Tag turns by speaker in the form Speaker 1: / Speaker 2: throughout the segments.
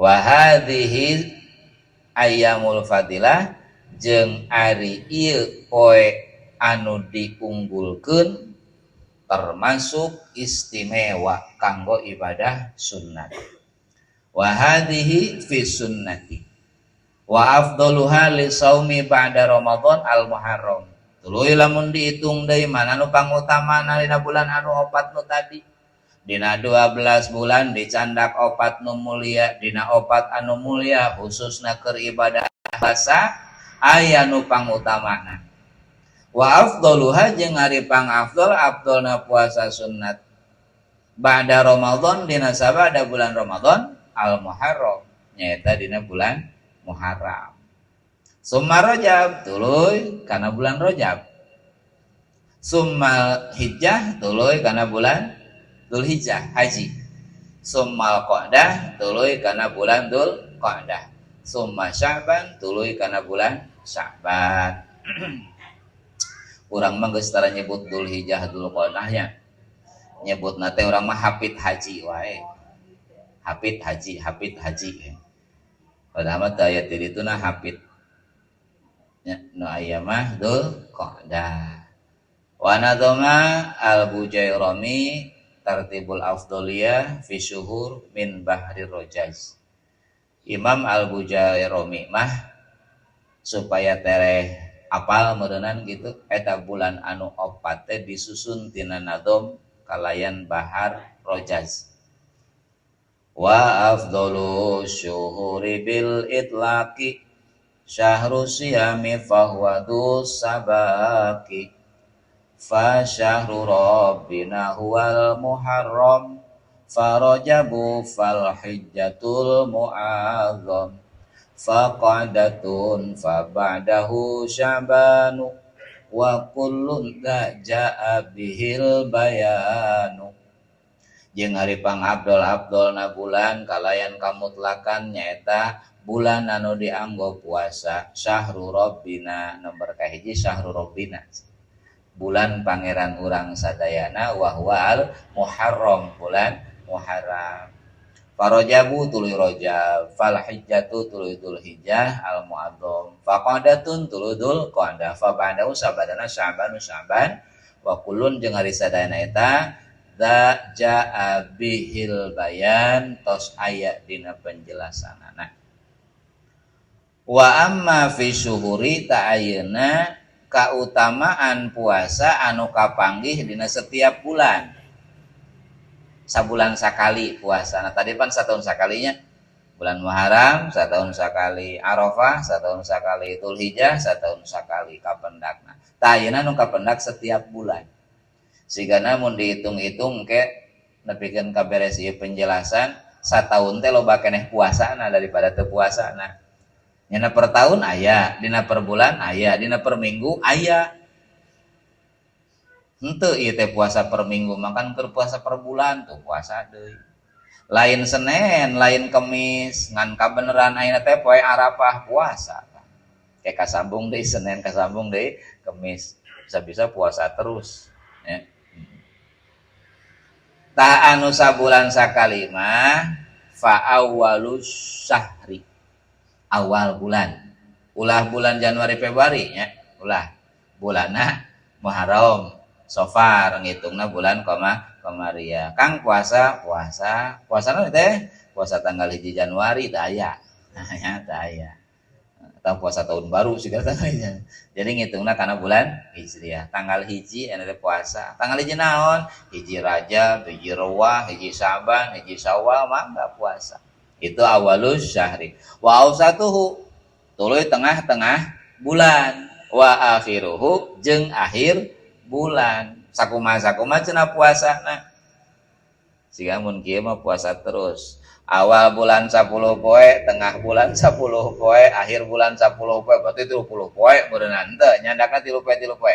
Speaker 1: Wa hadhihi ayyamul fadilah jeung ari ieu poe anu diunggulkeun termasuk istimewa kanggo ibadah sunnat. Wa hadhihi fi sunnati wa afdaluha li saumi ba'da Ramadan al Muharram. Tuluy lamun dihitung deui mana nu pangutamana dina bulan anu opat nu tadi. Dina 12 bulan dicandak opat nu mulia, dina opat anu mulia khususna keur ibadah puasa aya nu pangutamana. Wa afdaluha jeung ari pangafdol afdolna puasa sunnat ba'da Ramadan dina sabada bulan Ramadan al Muharram nyaeta dina bulan Muharram. Summa Rajab tuluy kana bulan Rajab. Summa Hijjah tuluy kana bulan Dzulhijjah haji. Summal Qa'dah tuluy kana bulan Dzul Qa'dah. Summa Sya'ban tuluy kana bulan Sya'ban. Urang mah geus tara nyebut Dzulhijjah Dzul Qa'dah nya. Nyebutna teh urang mah hapit haji wae. Hapit haji, hapit haji. Padahal mah teu aya ti dituna hapit. Nya nu aya mah Dzul Qa'dah. Wa nadhama al-Bujairami Tartibul Afdholiyah fi Syuhur min Bahri Rojaz. Imam Al-Bujairami mah supaya tereh apal meureunan gitu eta bulan anu opat teh disusun tina nadhom kalayan Bahar Rojaz. Wa afdalu syuhuri bil itlaqi syahru siyami fahuwa sabaki fa syahru rabbina huwal muharram farajabu fal hijjatul mu'azzam faqadatun fa ba'dahu sya'banu wa kullun ja'a bihil bayanu. Jeung ari pangabdol-abdolna bulan kalayan kamutlakan nyaeta bulan anu dianggo puasa syahru rabbina nomor kahiji syahru rabbina bulan pangeran urang sadayana wa huwa al muharram bulan Muharram. Farajabu tuluy Rajab, fal hijjatu tuluy Dzulhijjah al mu'azzam, faqadatun tuluy Dzul Qa'dah, fa ba'dahu sabadana Sya'banu Sya'ban wa kullun jeung ari sadayana eta da jaa bihil bayan tos aya dina penjelasanana. Wa amma fi syuhuri ta ayeuna kautamaan puasa anu kapanggih dina setiap bulan. Sabulan sakali puasa. Nah tadi pan satahun sakalinya. Bulan Muharram satahun sakali, Arafah satahun sakali, Dzulhijjah satahun sakali kapendakna. Tah ayeuna nu kapendak setiap bulan. Sigana mun dihitung-hitung ke nepikeun ka beres ieu penjelasan sataun teh loba keneh puasana daripada teu puasana. Dina per tahun aya, dina per bulan aya, dina per minggu aya. Henteu ieu teh puasa per minggu, makan keur puasa per bulan tuh puasa deui. Lain Senin, lain Kemis, ngan kabeneran ayeuna teh poe Arafah puasa. Kayak kasambung deui Senin, kasambung deui Kemis. Bisa-bisa puasa terus ya. Tah anu sabulan sakali mah fa awwalus syahri. Awal bulan. Ulah bulan Januari Februari nya, ulah. Bulanna Muharram, Safar ngitungna bulan Komariah. Kang puasa, puasa. Puasana teh puasa tanggal 1 Januari teu aya. Nah, ya teu aya. Atau puasa tahun baru sih katanya. Jadi ngitungna kana bulan Hijriah. Tanggal 1 anu teh puasa. Tanggal 1 naon? 1 Rajab, 1 Ruwah, 1 Syaban, 1 Syawal mangga puasa. Itu awalus syahri. Wa ausatuhu tuluy tengah-tengah bulan. Wa akhiruhu jeung akhir bulan. Sakumaha-sakumaha cenah puasana. Siga mun kieu mah puasa terus. Awal bulan 10 poe, tengah bulan 10 poe, akhir bulan 10 poe, berarti 30 poe meureunna henteu, nyandakna 3 poe 3 poe.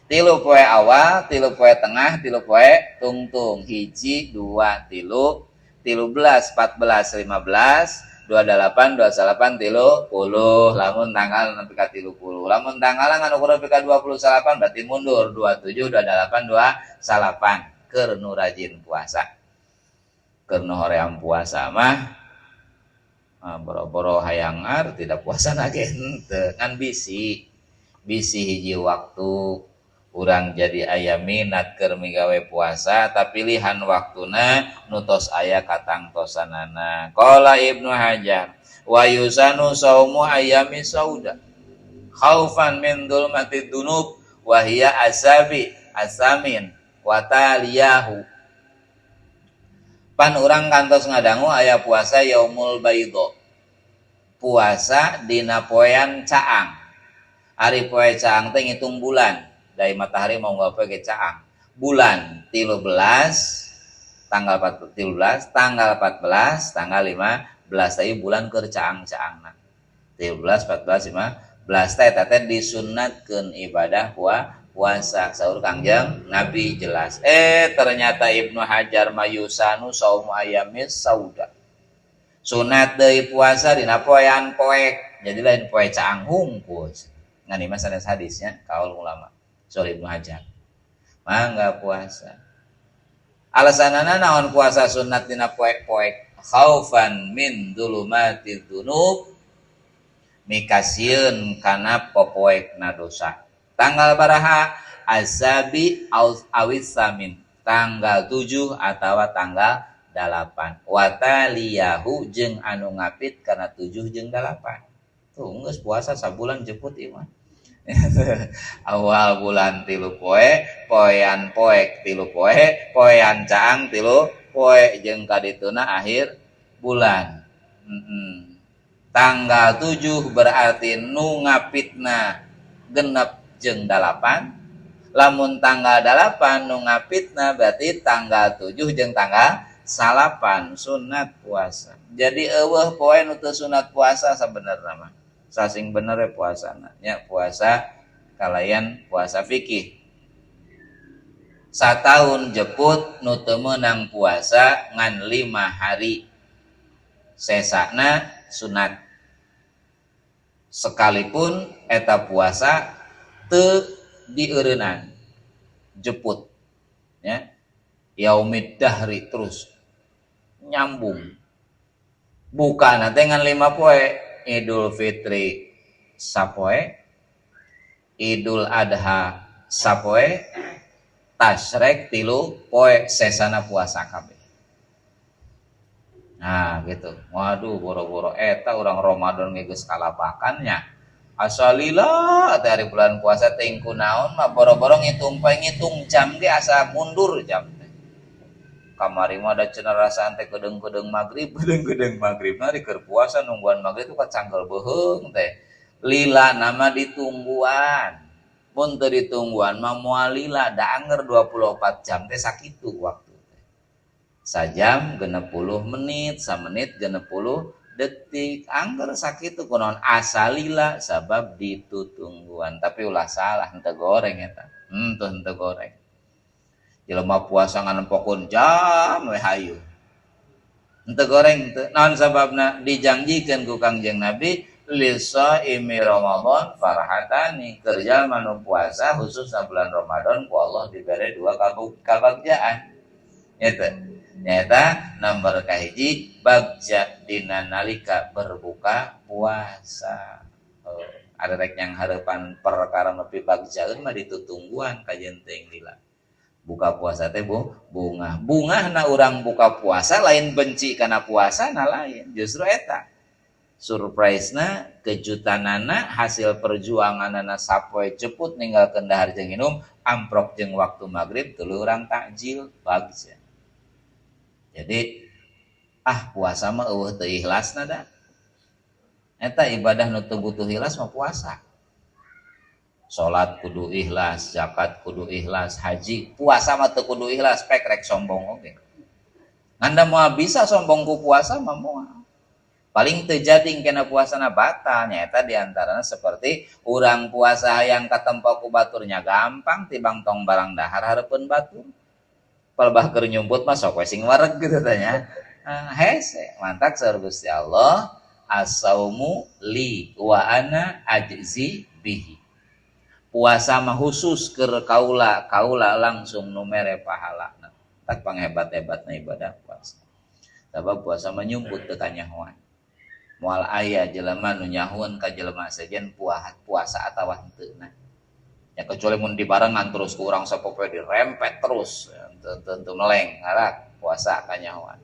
Speaker 1: 3 poe awal, 3 poe tengah, 3 poe tungtung. 1, 2, 3, 13, 14, 15, 28, 29, 30. Lamun tanggal nepi ka 30. Lamun tanggal ngan ukur nepi ka 28 berarti mundur 27, 28, 29 keur nu rajin puasa. Keur nu hoream puasa mah Boro-boro hayang tidak puasa lagi henteu ngan bisi bisi hiji waktu urang jadi aya minat keur migawe puasa, tapi pilihan waktuna nu tos aya katangtosanana. Qala Ibnu Hajar wa yusanu saumu ayyami sauda khaufan min dzulmati dzunub wa hiya asabi asamin wa taliyahu. Pan urang kantos ngadangu aya puasa yaumul baidho, puasa dina poean caang. Ari poe caang teh ngitung bulan dari matahari mau nggak poe ge caang. Bulan 13, tanggal 13, tanggal 14, tanggal 15, tapi bulan keur caang-caangna. 13, 14, 15 teh eta teh disunatkeun ibadah puasa saur Kangjeng Nabi jelas. Ternyata Ibnu Hajar mayusanu saumu ayamis sauda. Sunat deui puasa dina poean poek. Jadi lain poe caang hungkul. Ngan ieu mah sanes hadisnya kaul ulama. Saur Ibnu Hajar. Mangga puasa. Alasanana naon puasa sunat dina poek-poek? Khaufan min dzulumati dzunub, mikasieun kana popoekna dosa. Tanggal baraha? Asabi awis samin, tanggal 7 atawa tanggal 8. Wataliyahu jeung anu ngapit kana 7 jeung 8. Tuh geus puasa sabulan jeput ieu mah. Awal bulan 3 poe, poean poek 3 poe, poean caang 3 poe, jeung kadituna akhir bulan. Tanggal 7 berarti nu ngapitna genep jeung 8. Lamun tanggal 8 nu ngapitna berarti tanggal 7 jeung tanggal 9 sunat puasa. Jadi eueuh poe nu teu sunat puasa sabenerna mah. Sasing bener we puasana nya, puasa kalayan puasa fikih. Sataun jeput nu teu meunang puasa ngan 5 hari. Sesana sunat. Sekalipun eta puasa teu dieureunnan jeput ya. Yaumid dahri terus nyambung. Buka nanti ngan 5 poe. Idul Fitri sapoe, Idul Adha sapoe, tasrek 3 poe, sesana puasa kabeh. Nah gitu. Waduh boro-boro eta urang Ramadan ge geus kalabakannya. Asalila dari bulan puasa teh kunaon mah boro-boro ngitung poe, ngitung jam ge asa mundur jam teh. Kamari mah da cenah rasaan teh kedeung-kedeung magrib, kedeung-kedeung magrib na keur puasa nungguan magrib tuh kacangkel beuheung teh. Lila nama ditungguan. Mun teu ditungguan mah moal lila, da anger 24 jam teh sakitu waktu teh. Sajam 60 menit, samenit 60 detik, angger sakitu kunaon asa lila sabab ditutungguan. Tapi ulah salah henteu goreng eta. Henteu henteu goreng. Jelema puasa ngan nempokeun jam we hayu. Henteu goreng teu. Naon sababna? Dijangjikeun ku Kangjeng Nabi lisaimi Ramadan farhatani, keur jalma nu puasa khususna bulan Ramadan ku Allah dibere 2 kabagjaan. Eta nyaeta nomor kahiji bagja dina nalika berbuka puasa. Oh, ada rek yang hareupan perkara nepi bagjaeun mah ditutungguan kajeun teuing lila. Buka puasa teh bungah. Bungahna urang buka puasa lain benci kana puasa na lain, justru eta. Surprise-na, kejutanana, hasil perjuanganana sapoe jeput ninggalkeun dahar jeung minum, amprok jeung waktu maghrib tuluy urang takjil bagja. Jadi puasa mah eueuh teu ikhlasna da. Eta ibadah nu teu butuh ikhlas mah puasa. Salat kudu ikhlas, zakat kudu ikhlas, haji, puasa mah teu kudu ikhlas, pek rek sombong oge. Ngan da moal bisa sombong ku puasa mah moal. Paling teu jadi kena puasana batal, nyaeta diantarana seperti urang puasa hayang katempo ku baturnya gampang tibang tong barang dahar hareupeun batur. Palebah keur nyumput mah sok we sing wareg gitu teh nya. Hese, mantak saur Gusti Allah, as-saumu li wa ana ajzi bihi. Puasa mah khusus keur kaula, kaula langsung nu mere pahalana. Tak panghebat-hebatna ibadah puasa. Sabab puasa mah nyumput teu kanyahoan. Moal aya jelema nu nyahueun ka jelema sejen puasa atawa henteu na. Ya kecuali mun dibarengan terus ku urang sapopoe dirempet terus teu meleng harak puasa kanyahoan.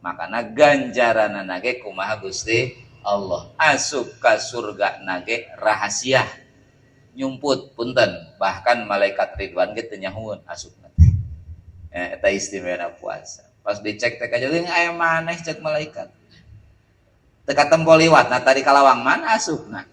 Speaker 1: Makana ganjaranana ge kumaha Gusti Allah asup ka surga nage rahasia nyumput punten bahkan malaikat Ridwan ge teu nyahueun asupna teh. Eta istimewana puasa. Pas dicek teh kajeling aya maneh cek malaikat. Teu katempo liwat nah tadi kalawang mana asupna.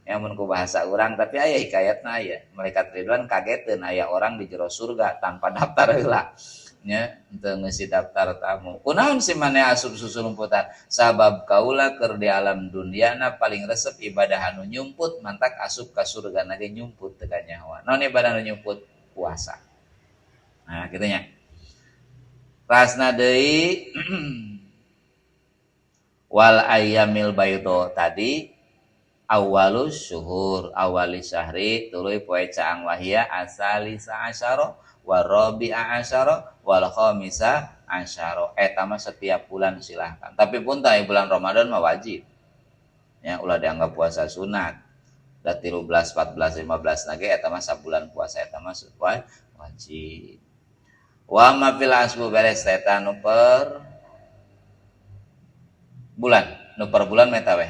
Speaker 1: Ya mun ku bahasa urang tapi aya hikayatna aya. Malaikat Ridwan kageteun aya orang di jero surga tanpa daftar heula. Nya teu ngeusi daftar tamu. Kunaon si maneh asup susulumputan? Sabab kaula keur di alam duniana paling resep ibadah anu nyumput mantak asup ka surga ge nyumput teu kanyahoan. Naon ibadah anu nyumput? Puasa. Nah kitu nya. Rasna deui wal ayyamil baydho tadi awalus syuhur awali syahri tuluy poe caang wahia asalisa asyara wa rabi'a asyara wal khamisa asyara. Eta mah setiap bulan silahkan. Tapi pun tah bulan Ramadan mah wajib. Ya ulah dianggap puasa sunat. Da 13, 14, 15 nage eta mah sabulan puasa eta mah wajib. Wa ma fil asbu beres eta nu per bulan, nu per bulan meta weh.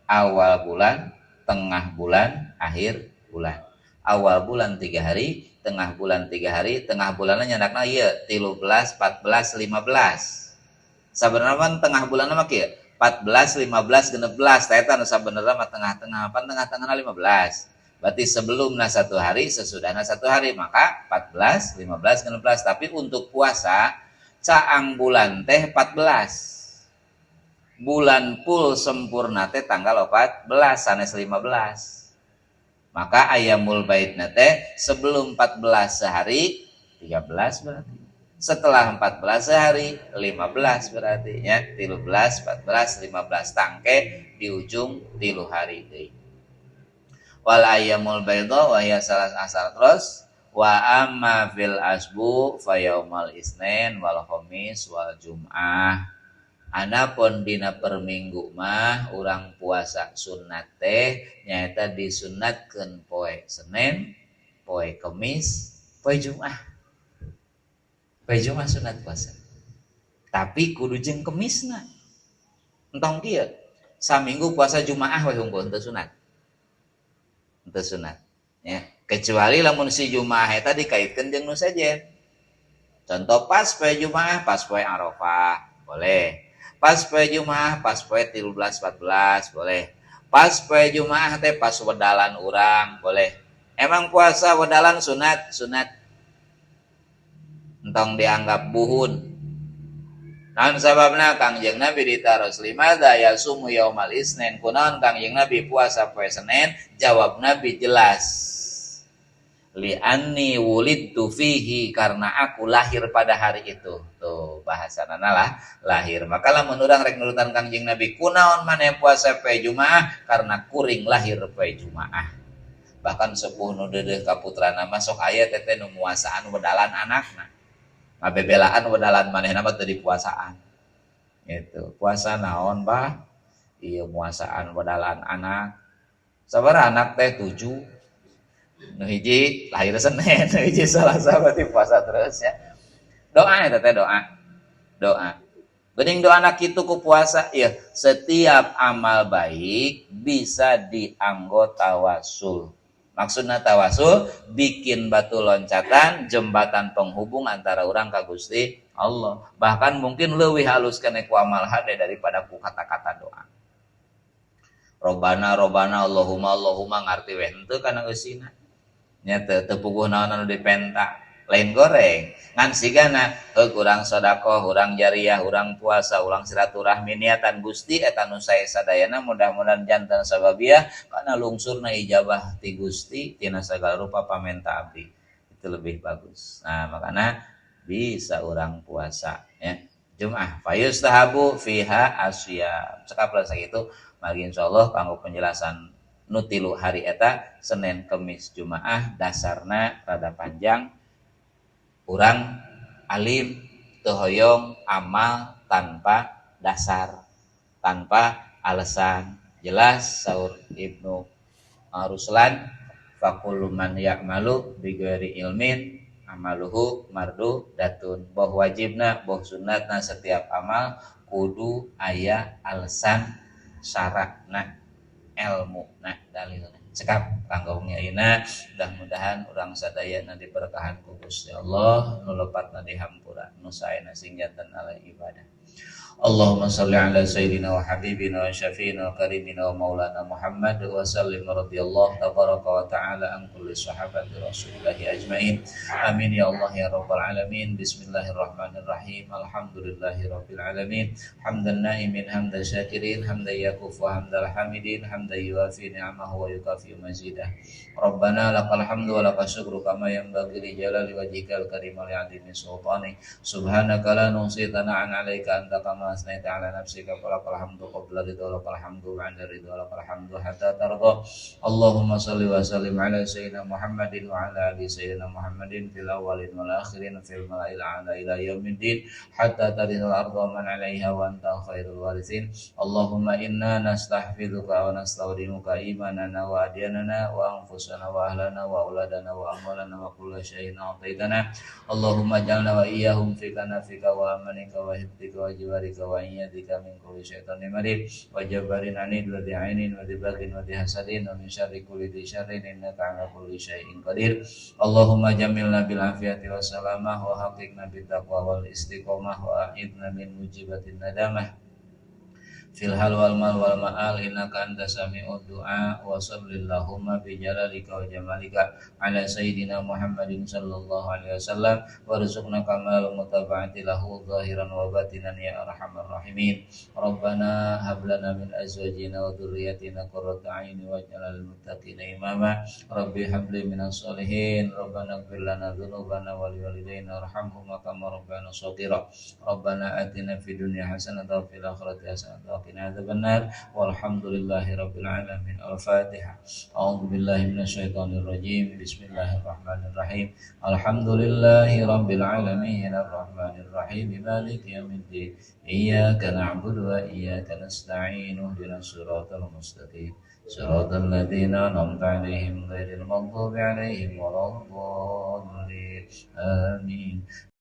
Speaker 1: Awal bulan, tengah bulan, akhir bulan. Awal bulan 3 hari, tengah bulan 3 hari, tengah bulanna nyandakna ieu 13, 14, 15. Sabenerna mah tengah bulanna mah kieu 14, 15, 16 tah eta nu sabenerna mah tengah-tengah, pan tengah-tengahna 15. Berarti sebelumna 1 hari, sesudahna 1 hari, maka 14, 15, 16. Tapi untuk puasa caang bulan teh 14. Bulan full sempurna teh tanggal 14 sanes 15. Maka ayamul baitna teh sebelum 14 sehari 13 berarti. Setelah 14 sehari 15 berarti ya, 13, 14, 15 tangke di ujung 3 hari deui. Wal ayyamul baydha wa hiya salas asar terus wa amma fil asbu fa yaumal isnin wal khamis wal jum'ah. Anapun dina per minggu mah urang puasa sunat teh nyaeta disunatkeun poe Senin, poe Kemis, poe Jumat. Poe Jumat sunat puasa. Tapi kudu jeung Kemisna. Entong kieu, saminggu puasa Jumaah we hungkul henteu sunat. Henteu sunat ya. Kecuali lamun si Jumaah eta dikaitkeun jeung nu sejen. Contoh pas poe Jumaah, pas poe Arafah, boleh. Pas poe Jumaah, pas poe 13, 14, boleh. Pas poe Jumaah teh pas wedalan urang, boleh. Emang puasa wedalan sunat, sunat. Entong dianggap buhun. Naon sababna Kangjeng Nabi ditaros limadza yasumu yaumal isnin, kunaon Kangjeng Nabi puasa poe Senin? Jawab Nabi jelas. Li'anni wulidtu fihi, karena aku lahir pada hari itu. Tuh bahasana lah lahir. Maka lamun urang rek nurutan Kangjeng Nabi kunaon maneh puasa poe Jumaah? Karena kuring lahir poe Jumaah. Bahkan sepuh nu deudeuh ka putrana mah sok aya teh nu muasaan wedalan anakna. Ngabebelaan wedalan manehna mah teu dipuasaan. Gitu. Puasa naon bah? Ieu muasaan wedalan anak. Sabaraha anak teh 7. Nu hiji lahir Senin, nu hiji Salasa berarti puasa terus ya. Doa eta teh doa. Doa. Geuning doa anak kitu ku puasa ya, setiap amal baik bisa dianggo tawasul. Maksudna tawasul bikin batu loncatan, jembatan penghubung antara orang ka Gusti Allah. Bahkan mungkin leuwih halus keneh ku amal hade daripada ku kata-kata doa. Robana robana Allahumma Allahumma ngarti we henteu kana eusina. Nya teu puguh naon anu dipenta, lain goreng. Ngan sigana heuh urang sedekah, urang jariah, urang puasa, urang silaturahmi niatan Gusti eta nu sae sadayana mudah-mudahan janten sababiah kana lungsurna ijabah ti Gusti tina sagala rupa pamenta abdi. Itu lebih bagus. Nah, makana bisa urang puasa ya. Jumat fayustahabu fiha asyam. Cekap lah sakitu mari insyaallah kanggo penjelasan nu 3 hari eta Senin, Kemis, Jumaah dasarna rada panjang. Urang alim teu hoyong amal tanpa dasar. Tanpa alasan jelas saur Ibnu Ruslan fakullu man ya'malu bighairi ilmin amaluhu mardudatun. Boh wajibna boh sunnatna setiap amal kudu aya alasan syaratna ilmuna dalilna. Cekap kanggo wengi ayeuna mudah-mudahan urang sadayana diberkahan ku Gusti Allah nu lepatna dihampura nu saena sing janten alai ibadah. Allahumma salli ala sayyidina wa habibina wa syafi'ina wa karimina wa maulana Muhammad wa sallim radhiyallahu tabaraka wa ta'ala an kulli sahabati rasulillahi ajmain. Amin ya Allah ya rabbal alamin. Bismillahirrahmanirrahim. Alhamdulillahi rabbil alamin. Hamdan naimin hamdan syakirin hamdan yakufu hamdal hamidin hamdan yuafi ni'amahu wa yukafi mazidah. Rabbana lakal hamdu wa lakal syukru kama yanbaghi li jalali wajhikal karim wa li 'azimi sultanik. Subhanaka la nuhsi thana'an 'alaika anta kama asnaita ala nafsika falakal hamdu qabla ridha wa lakal hamdu ba'da ridha wa lakal hamdu hatta tarda. Allahumma salli wa sallim ala sayyidina Muhammadin wa ala ali sayyidina Muhammadin fil awwalin wal akhirin fil mala'il a'la ila yaumiddin hatta tarithal arda man 'alaiha wa anta khairul warithin. Allahumma inna nastahfidhuka wa nastaudinuka imanana wa adyanana wa anfusana wa ahlana wa auladana wa amwalana wa kulla syai'in a'taitana. Allahumma ij'alna wa iyyahum fi kanafika wa amanika wa hifdzika wa jiwarika wa iyyadika min kulli syaitanin marid wa jabbarin anid wa dhi'ainin wa dhibagin wa dhihasadin wa min syarri kulli dhi syarrin innaka ala kulli syai'in qadir. Allahumma jamilna bil afiyati was salamah wa haqiqna bit taqwa wal istiqamah wa a'idna min mujibatin nadamah fil hal wal mal wal ma'al innaka anta sami'ud du'a. Wa sallillahumma bi jalalika wa jamalika ala sayyidina Muhammadin sallallahu alaihi wasallam warzuqna kamal mutaba'ati lahu zahiran wa batinan ya arhamar rahimin. Rabbana hab lana min azwajina wa dhurriyyatina qurrata a'yun waj'alna lil muttaqina imama. Rabbi hab li minas solihin. Rabbana ighfir lana dzunubana wa liwalidayna warhamhuma kama rabbayana shaghira. Rabbana atina fid dunya hasanatan wa fil akhirati hasanatan wa qina adzabannar. Walhamdulillahi rabbil alamin. Al-Fatihah. A'udzu billahi minasyaitonir rajim. Bismillahirrahmanirrahim. Alhamdulillahi rabbil alamin arrahmanir rahim maliki yaumiddin. Iyyaka na'budu wa iyyaka nasta'in. Ihdinas siratal mustaqim. Siratal ladzina an'amta 'alaihim ghairil maghdubi 'alaihim waladdallin. Amin.